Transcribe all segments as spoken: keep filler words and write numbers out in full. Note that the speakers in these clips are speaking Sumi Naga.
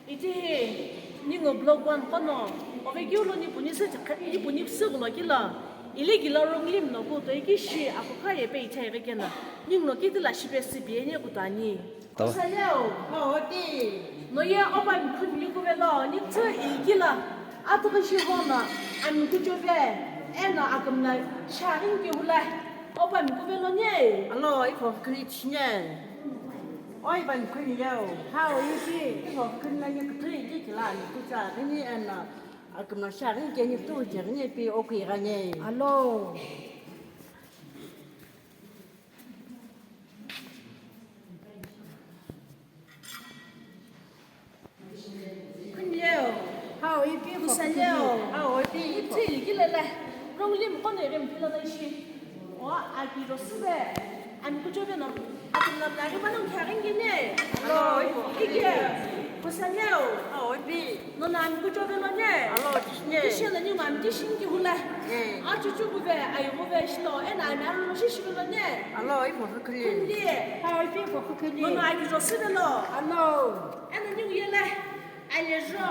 Itihi ningu block one qono, ove keu lo nipuni sü chakha, nipuni sü ghulo kilo, iligi lo wrong limb no pu toi kishi akukha ye pe ichai ve kena, ningu no kiti la shipe sibi eni kutu ani. Tava. Kusaleo, ha oti. No ye opa mikhuni kuve lo, ni tsu iligi lo, atuka shi hono, ami kuchove, eno akamla sharing ki hula, opa mikuve lo nye. Alo, ifo kli chinye. Oi, ban khuni leo. Hao, ipi. Ifo khuni la ni kutui ki kila ni kucha, ni ena, akma sha, ni ke ni tu je, ni pi o kui ga ni. Alo. Khuni leo. Hao, ipi. Kusaleo. Hao, ipi. Ipi iligi lele. Wrong limb qono ere mpila na ishi. O, aki ro sube. Ami kuchove no. Akamla mla ri manu kya ringi ne. Alo, ipi. Ike. Kusaleo. Hao, ipi. No na ami kuchove no ne. Alo, chisne. Kishe na ni ma ami kishin ki hula. Eh. Achuchu kuve, ayi kuve shilo. Ena ami aro shishi lo ne. Alo, ipo khuni. Khuni. Hao, ipi ipo khuni. No na aki ro sube no. Alo. Ena ni uyele, alejo,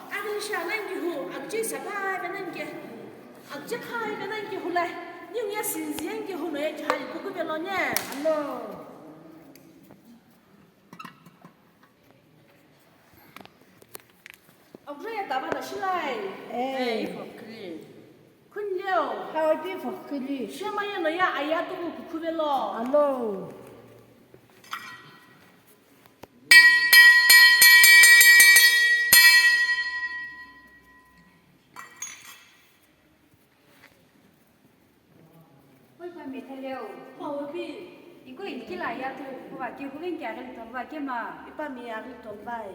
agli sha nangi hu, agji sapa ve nangi, agji kha ve nangi hu la, ni ngi sinzi yangi hu no ye chali kuku ve lo ne. Alo. Agjo ya tava na shilai. Eh. Eh, ifo kli. Khuni leo. Hao, ipi ifo kli. Shema ye no ya aya tu kuku ve lo. Alo. Oi, pa mi thaleo. Hao, pi. Iko iliki la ya tu, kuva ke, kuven ke agil tongva ke ma. Ipa mi agil tongvai.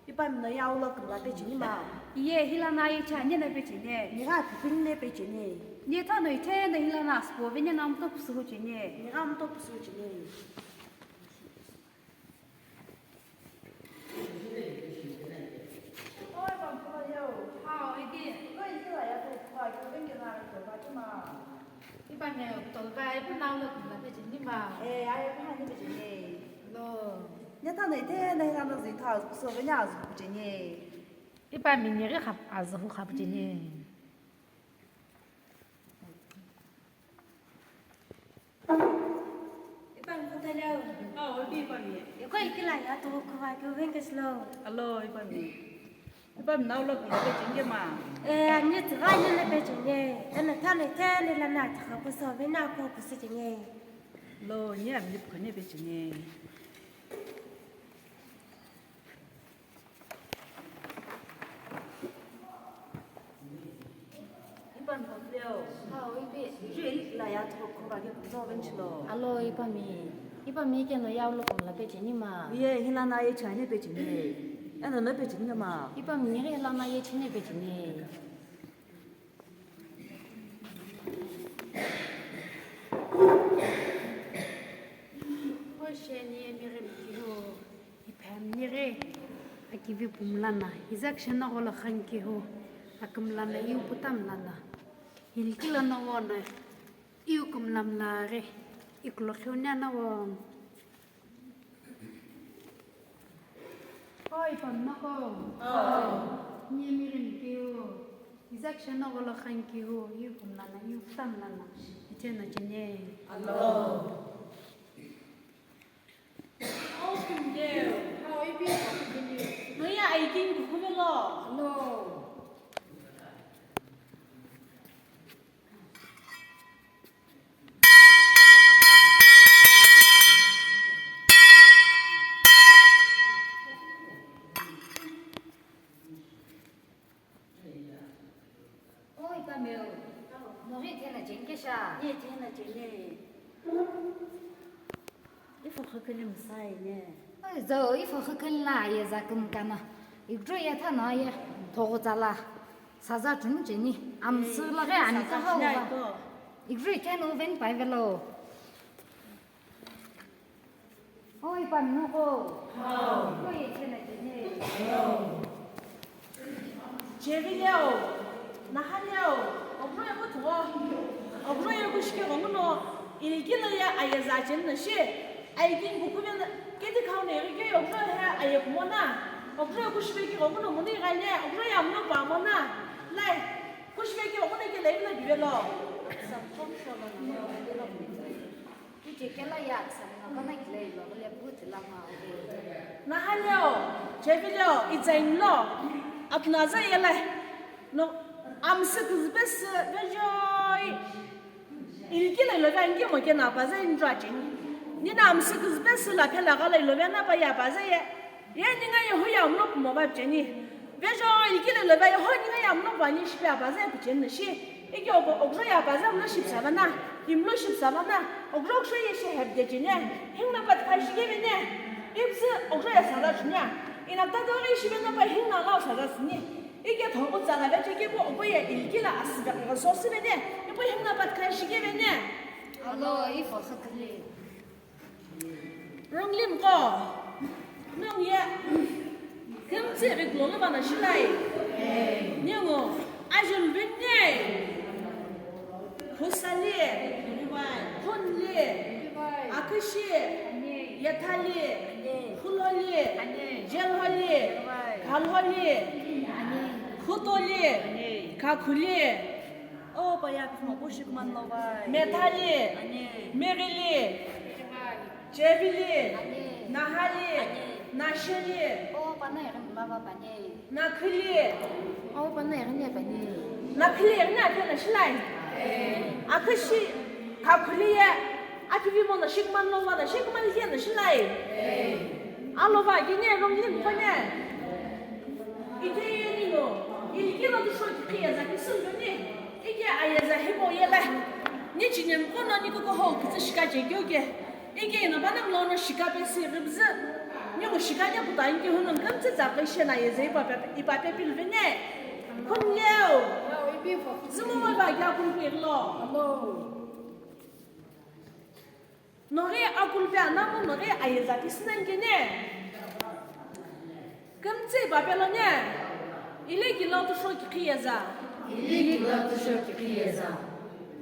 Ipa mi no ya ulo kumla pe chini ma. Iye, hila na ye cha, ne na pe chini. Ni ga pipin ne pe chini. Ni ta no ithe na hila na spo, ve ne na mto pusu chini. Ni ga mto pusu chini. Ipa mi tolva, ipa na ulo kumla pe chini ma. Eh, aye pa ni pe chini. Lo. Neta na ite na hila na zui tha, so ve na zu chini. Ipa mi ni ri khap, azu khap chini. Ipa mi kuthaleo. Oh, odi ipa mi. Iko ikila ya tu kuva ke uven ke slow. Alo, ipa mi. Ipa mi na ulo kumla pe chini ma. Eh, ani tsiva ni le pe chini. Ena thale thale la na tha ko so ve na ko kusi chini. Lo, ni ami ni pukane pe chini. Ipa mi kuthaleo. Hao, ipi. Ju iliki la ya tu kuva ke kuso venchilo. Alo, ipa mi. Ipa mi ke no ya ulo kumla pe chini ma. Ye, hila na ye chane pe chini. Eno no pe chini ma. Ipa mi ni hila na ye chine pe chini. Osheni emirem kiho, iphem nire, akivi pumlana, izak shena golo khan kiho, akumlana iu putamlana, ilkilana wona, iu kumlamlare, ikulokhiunia na won. Oi, pamnako. Oh. Nyemirin kiu. Izak shena golo khan kiu, yu kumlana, yu tamlana. Ichena chene. Alo. Oh, kumdeo. How ipi? No ya aikin kumelo. Alo. Oi, pameo. Nori tena chengkesha. Ye tena chene. Ifo khakali msai ne. Ai, zo, ifo khakali la, ye za kumkana. Igro ye thana ye, thogo tsala. Saza chunu cheni. Am sula ge ani ka hau ba. Igro ye kenu ven pai velo. Oi, pamnoko. Hau. Oi, ye tena chene. Hau. Jerry leo, naha leo, ogro ego tuo, ogro ego shike gonguno, ilikilo ya ayeza chen na shi, aikin bukuvena, kedi kaune rike ogro ya aye kumona, Okra kushibeki omuno muni gane, okra ya muno pa mona. Lai, kushibeki omuno ke lai na bibelo. Ije kela ya, sa na bana kile lo, le buti la ma. Nahaleo, chevileo, itsainlo. Atnaza yele. No, amsi kuzbesi, vejoi. Ilkila ilovia ngimo kena apaza injua cheni. Nina amsi kuzbesi la phela gala ilovia na pa ya apaza ye. Ye ninga ye huya mlo kumo ba cheni. Vejo ilkila ilovia ye ho ninga ya mlo bani shipe apaza ye picheni shi. Iki obo okro ya apaza mlo shipsa bana. Imlo shipsa bana. Okro okro ye she hebde cheni. Hingna pat kai shige bene. Ipsi okro ya sada chunya. Ina tado ri shibe na pa hingna lao sada sini. Ike thoku tsala veche kepu okoye ilkila asibekha sosi vene, ipu himna pat khai shike vene. Alo, ifo khakli. Ronglim ko. Nong ye. Kemtse ve klolo bana shilai. Niongo. Ajul vene. Khusali, Khunli, Akhishi, Yethali, Khulholi, Jelholi, Khalholi, Khutoli, Khakhuli, Methali, Meghili, Chevili, Nahali, Nasheli. Nakhili. Nakhili eghi ni apeni. Nakhili eghi ni apeni shilai. Akhishi, Khakhuli ye, akivi mono shikman lo vana, shikman ye na shilai. Alova gine Ronglim kone. Ite ye nino, ilkilo tusho kikhi yeza kisunduni. Ike ayeza hibo yela. Ni chinem kono ni koko ho kitsi shika chekyo ke. Ike ino bana mlono shika pesi ribzi. Ni mo shika nya puta inke huno ngamtsi tsa ke shena yeze ipa pe, ipa pe pilvene. Khunleo. Zimo mo ba kya kun pe lo. Noghi akulpe anamu noghi ayeza tisinani kene. Kümtsü papelo ne. Ilekilo tusho kikhi yeza. Ilekilo tusho kikhi yeza.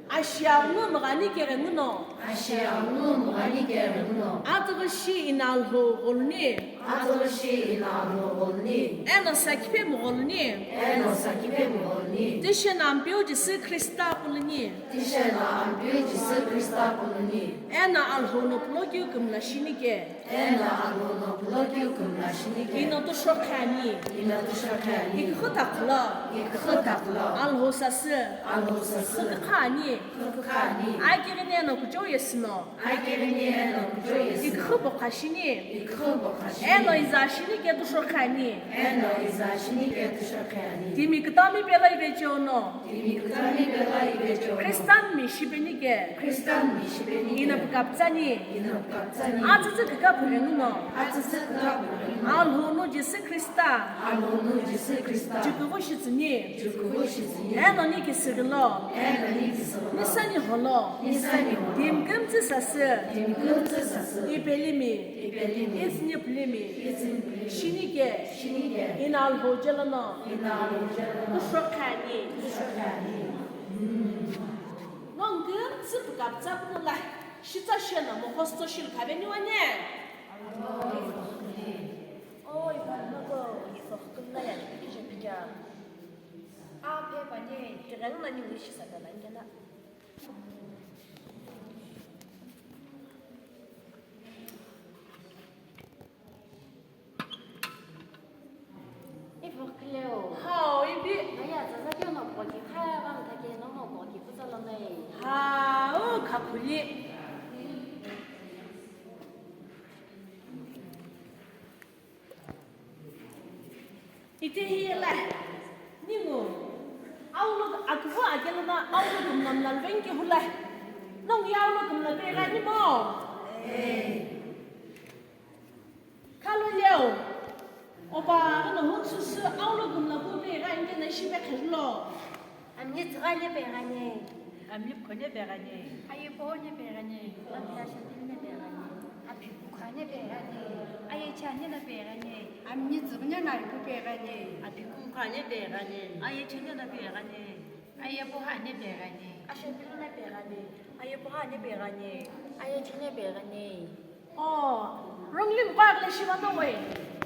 Ashi angu mghani keghenguno. Ashi angu mghani keghenguno. Atughushi ina Alhou gholuni. Atughushi ina Alhou gholuni. Eno sakipe mgholuni. Eno sakipe mgholuni. Tishena Ampeu Jisü Khrista puluni. Tishena Ampeu Jisü Khrista puluni. Eno Alhou no pulo keu kümla shinike. Eno Alhou no pulo keu kümla shinike. Ino tusho khani. Ino tusho khani. Ikhu taklo. Ikhu taklo. Alhou sasü. Alhou sasü. Khani. Khani. Akighi ni eno kuchou yesino. Akighi ni eno kuchou yesino. Ikhu bokha shini. Ikhu bokha shini. Eno iza shinike tusho khani. Eno iza shinike tusho khani. Timi kütami pelo ivecheo no. Timi kütami pelo ivecheo no. Christian mi shipenike. Christian mi shipenike. Ina pukaptsani. Ina pukaptsani. Atsütsü kükaphu enguno. Atsütsü kükaphu enguno. Alhou no Jisü Khrista. Alhou no Jisü Khrista. Chikuvu shitsüni. Chikuvu shitsüni. Eno ni kisighilo. Eno ni kisighilo. Nisani holo. Nisani holo. Timi kümtsü sasü. Timi kümtsü sasü. Ipelimi. Ipelimi. Itsüni pulimi. Itsüni pulimi. Shinike. Shinike. Ina Alhou jelono. Ina Alhou jelono. Tusho khani. Tusho khani. Nongu kümtsü pukaptsa puno la. Shitsa shena mokhosto shil khaveni wane. Oi, vanoko, iso khukula ya kije pija. A phe bane, tireng mani wishi sa dalangena. Ivo kleo. Hao, ibi. Naya zaza kyo no koki kha bang thake no no koki kutsalo nei. Hao, khakhuli. Ite hiyela. Ningu. Aulo akvo akeluna aulo kumnam lalvenki hula. Nong ya aulo kumna pe gani mo. Khalo leo. Opa, ano hon susu aulo kumna ku pe gani na shipe khelo. Amni tsgane pe gani. Amni khone pe gani. Aye pone pe gani. Amni ashatin pe gani. Aphi kukhane pe gani. Aye chane na pe gani. Amni tsgane na ku pe gani. Aphi kukhane pe gani. Aye chane na pe gani. Aye pohane pe gani. Ashatin na pe gani. Aye pohane pe gani. Aye chane pe gani. Oh, wrongly mpa le shiva no we.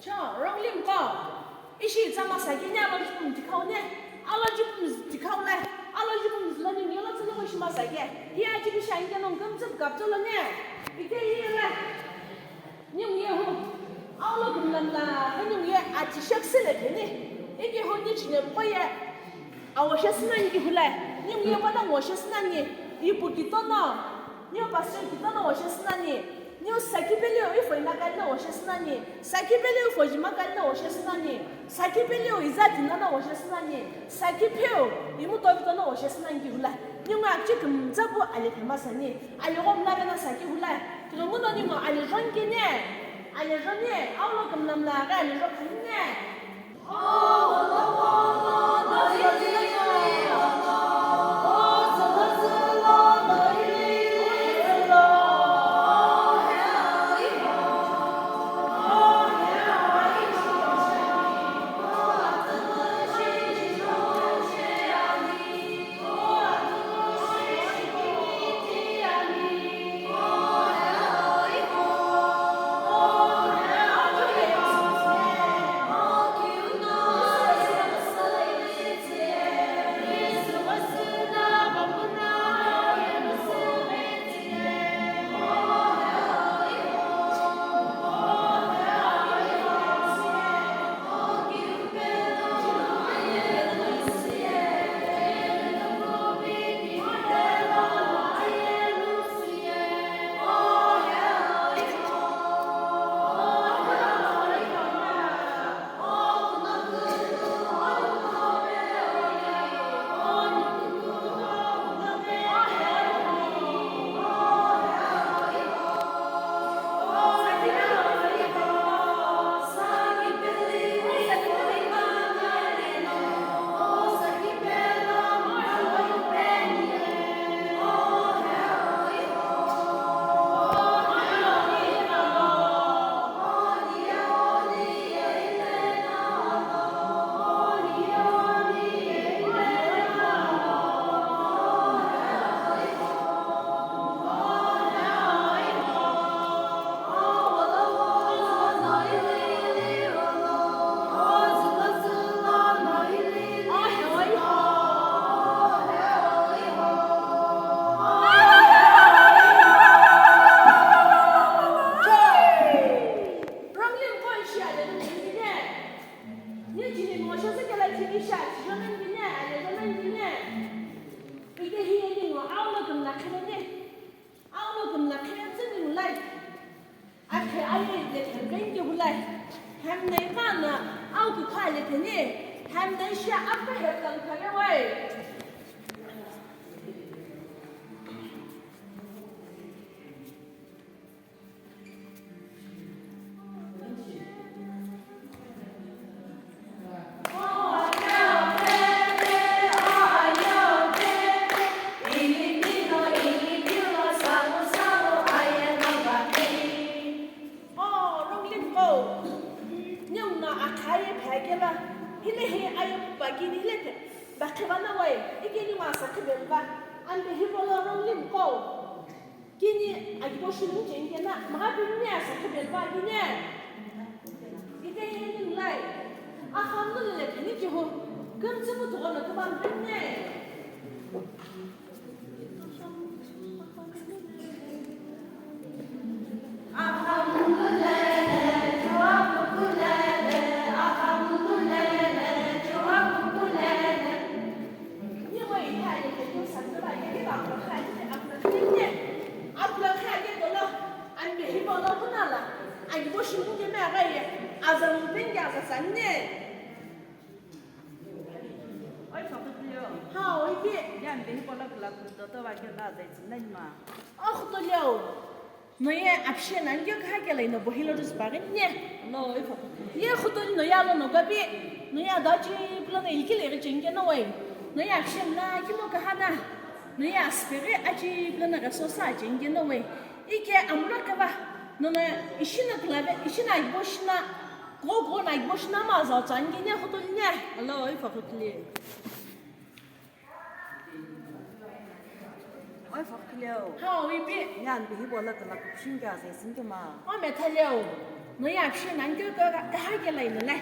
Cho, Ronglimu qo. Ishi tsama saki ne alo jupum tikhau ne. Alo jupum tikhau le. Alo jupum zula ni ngelo tsulu ko shima saki. Hi aji bi shange no ngam tsum kap tsolo ne. Ite hi le. Ningu ye hu. Aulo kumlamla. Ningu ye aji shak sele kene. Ike hu ni chine ko ye. Awoshe sinani ki hula. Ningu ye pada woshe sinani. Ipu kitono. Niu pastor kitono woshe sinani. Niu saki peleu ifo imakalina woshe sinani. Saki peleu ifo jimakalina woshe sinani. Saki peleu izati nana woshe sinani. Saki peu imu tovitono woshe sinani ki hula. Ningu akchi kumtsapu ale kema sani. Ale gom lagana saki hula. Kilomuno ningu ale jon kene. Ale jone. Aulo kumlamla ga ale jo kene. Aulo kumla khena tsüni mulai. Akhe aye lethen bengi hulai. Hemnai kana au kukha letheni. Hemnai shi apa heptang khare wai. Oh, Ronglimu qo. Ningu no akha ye phakela. Hile hi aye paki ni hile phe. Bakhe bana wai. Ikeni ma sakhe belba. Ante hi bolo Ronglimu qo. Kini agibo shinu chengena, maha bini asa khubelpa kini. Ite yeni mulai. Akham no lele kini kiho. Kümtsü puthughono kübam pemne. Oi, Fakhutuliu. Hau, ipi. Ye ampe hipau lo küla kutoto va kelo aza itsüni nani ma? O Khutuleu. No ye apishe nani keu kaha kelo ino bohilo rüzü paghi nye. Alo, oi, Fakhutuliu. Ye Khutuli no ye alo no gapi. No ye ado achi pulo no ilki le ghi cheni keno wai. No ye apishe na kimo kaha na. No ye asüpeghi achi pulo no ghi sosa cheni keno wai. Ike amlo keva. No no ishi no küla ve, ishi no agibo shina. Gogo no agibo shina ma aza itsüni keno Khutuli nye. Alo, oi, Fakhutuliu. Oi, Fakhutuliu. Hau, ipi. Ye ampe hipau lo küla kupishinike aza itsüni kema? O Methaleu. No ye apishe nani keu ka, kaha kelo ino le.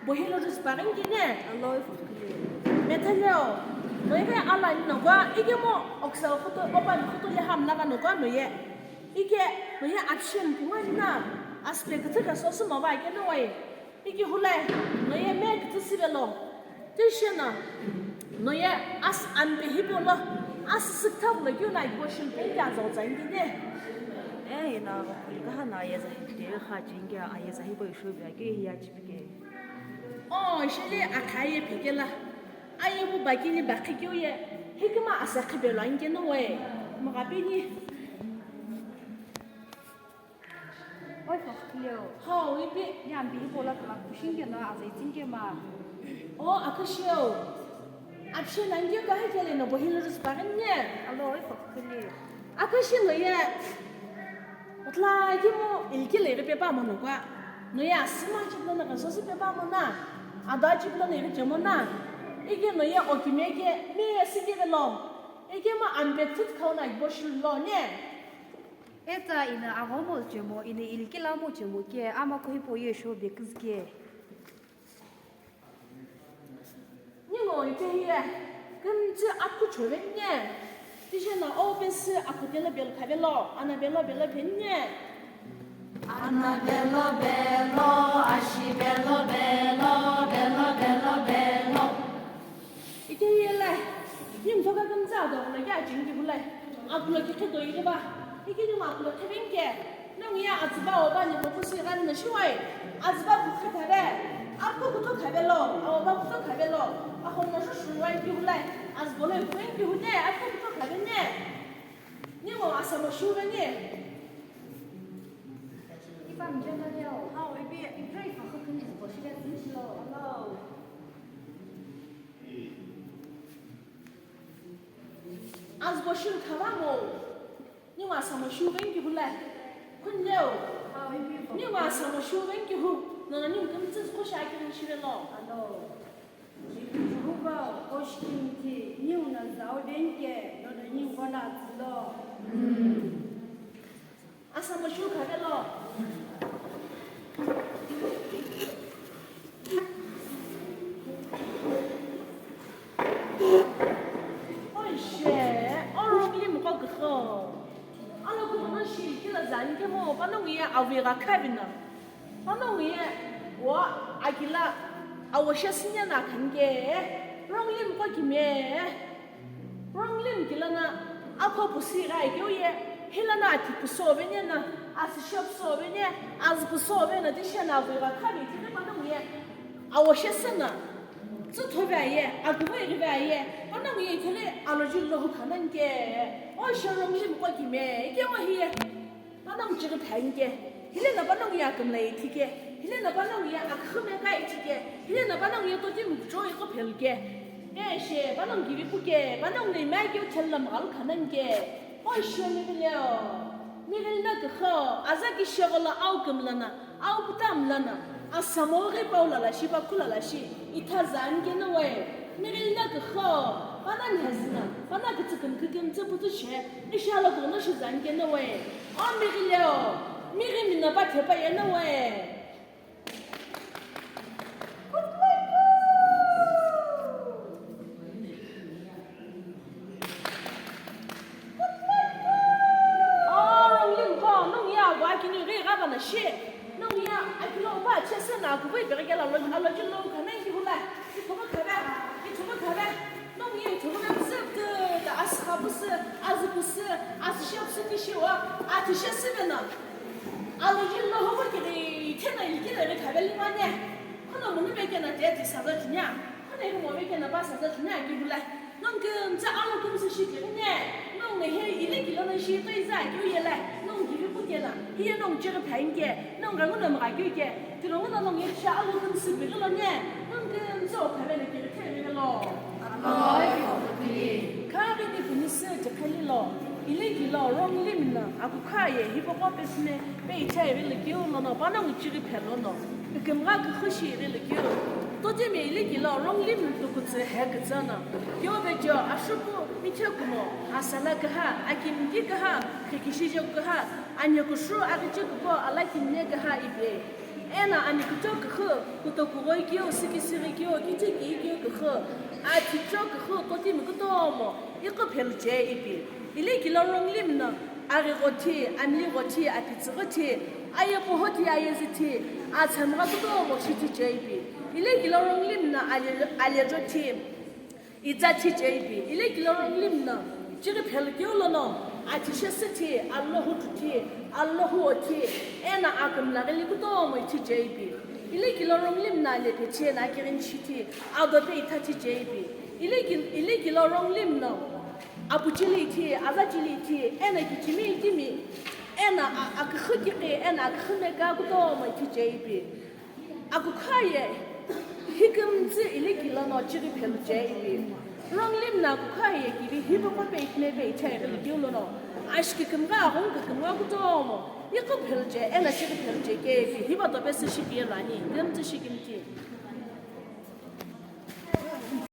Bohilo rüzü paghi nye. Alo, oi, Fakhutuliu. Methaleu. No ye ala ni no gua, ikemu oksa Khutu, opa ni Khutuli hamna ka no gua no ye. Ike, no ye apishe ni pungani na. Asüpe küthü ka sosu ma va keno wai. Iki hulai, no ye me küthü sivelo. Tishena, no ye as ampe hipau lo, as sikthak lo keu na ipo shilpe ki aza itsüni kene. Eh, ina, kaha na ye za hipte kha chinge, a ye za hipo isho bia ke ya chipike. Oh, shili akha ye phekela. Aye bu bakini bakhi keu ye, hikima asa khibelo ani keno we. Magapini. Oi, Fakhutuliu. Hau, ipi. Ye ampe hipau lo küla kupishinike no aza itsüni kema? O, Akasheu. Apishe nani keu kaha kelo ino bohilo rüzü paghi nye. Alo, oi, Fakhutuliu. Akashi no ye. Otla kemu ilki le ghi pepa mo no gua. No ye asüma chi pulo no ghi sosu pepa mo na. Ado achi pulo no ghi chemo na. Ike no ye okime ke me ye sikevelo. Ike ma ampe thut khau na agibo shilo nye. Eta ina aghomo chemo, ina ilki lamo chemo ke, ama ko hipau ye sho be küzü ke. Ningu ite hiye, kümtsü akhu chove nye. Tishena o pesü akhu telo belo khavelo, ana belo belo phe nye. Ana belo belo, ashi belo belo, belo belo belo. Ike yelai, ningu thoka kümtsü ado kulo kya chingi kulai. Akulo kikhe do yiriba. Ike ningu akulo khevenge. Nongu ye atsüba oba ni kopusi gani na shiwai. Atsüba kukhe khave. Apu kuthu khavelo. Oba kuthu khavelo. Akhono shushu wai ki kulai. Atsübolo ikuengi hune. Apu kuthu khavene. Ningu asamo shuvene. Ipa mjana leo. Hao ipi ipa ipa khukuni zibo shile zimshilo. Hello. Atsübo shini khavamo. Ningu asamo shuveni kihu la. Khunleu. Ningu asamo shuveni kihu. Nona ningu kümtsü züko shakini shivelo. Alo. Jehova, koshkimti, ningu na zaudenge, nona ningu na zilo. Asamo shu khavelo. Oishe, o Ronglim qo küxo. Alo kumono shi kila zani kemo, panongu ye avi gha khavina. Panongu ye, wo akila, awo she sinya na khanike. Ronglim qo kime. Ronglim kilana akho pusi gha keu ye, hilana ati puso vene na, asi she puso vene, azi puso vene, tishena avi gha khavi tine panongu ye, awo she sena, tsütho ve aye, aküvo ighi ve aye, panongu ye ithele aloji lohu khananike, o she Ronglim qo kime, ike mo hiye. Panongu chighi phainike, hilena panongu ye akümla ithike, hilena panongu ye aküxüme ka ithike, hilena panongu ye totimi kucho iqo pheluke. Eshe, panongu kivi puke, panongu nei mai keu thelu la mghalu khananike. Oishe mighileo, mighili na küxo, aza kishegho la au kümlana, au puta mlana, asamo ghi pau lala shi, pa khu lala shi, itha zani keno we, mighili na küxo, pana nhazina, pana kütsü kümkü kümtsü putsü she, ishala kono shi zani keno we. O mighileo, mighi mina pa thepa yena we. Shi, nongu ye akilo upa chese na kubo ipeghi kelo alo, aloji lo khanai ki hula, ithughu khave, ithughu khave, nongu ye ithughu na mzüptü ta asügha pusü, azü pusü, azü she pusü ti shiwa, ati she sivena. Aloji lo hobo kiri, thena ikire re khave limane. Khono munu be kena te ti saza tinya. Khono iri mo be kena ba saza tinya ki hula. Nongu kümtsü alo kümtsü shi kene, nongu he ile kilo no shi to iza keu yela, nongu gibi pu kela, hiye nongu chiri phain ke, nongu gangu no mga keu ke, tilo ngu no nongu ye sha alo kümtsü biri lo ne, nongu kümtsü o khabe ne kiri khabe lo. Khari ni kuni sü tikhali lo, ile kilo wrong limb no, aku khaye hipo ko pesne, pe ichai ve le keu lo no, pa nongu chiri phe lo no. Kükümgha kükhu shi iri likeu. Totimi ile kilo wrong limb tukutsü he kütsü no. Keo vejo ashupu miche kumo, asala küha, akimki küha, khikishije küha, anekushü aghiche kuko ala kimne küha ipi. Ena anekucho kükhu, kutokughoi keu, sikisiri keu, kicheki keu kükhu, athicho kükhu, totimi kutomo, iqo pheluche ipi. Ile kilo wrong limb no, arighoti, amligho ti, apitsügho ti, ayepuho ti, ayezi ti, atsamgha kutomo shi ti cheipi. Ile kilo wrong limb no, ale-, alejo ti, itsa ti cheipi. Ile kilo wrong limb no, chiri phelu keu lono, athi shesi ti, allo hutu ti, allo huo ti, ena akümlaghili kutomo ithi cheipi. Ile kilo wrong limb no, alephe ti, ena akirin shi ti, adope itha ti cheipi. Ile kil-, ile kilo wrong limb no, apuchili ithi, azachili ithi, ena kichimi itimi, ena a-, aküxü kiqi, ena aküxü meka kutomo ithi cheipi. Akukhaye, hikümtsü ile kilo no chiri phelu cheipi. Wrong limb no akukhaye, kivi hipo ko pe itme pe ichai pe likeu lono. Ashi kükümgha, aghungu kükümgha kutomo, iqo phelu che, ena chiri phelu che keipi. Hipa dope sü shipi ye lani, kümtsü shi kimti.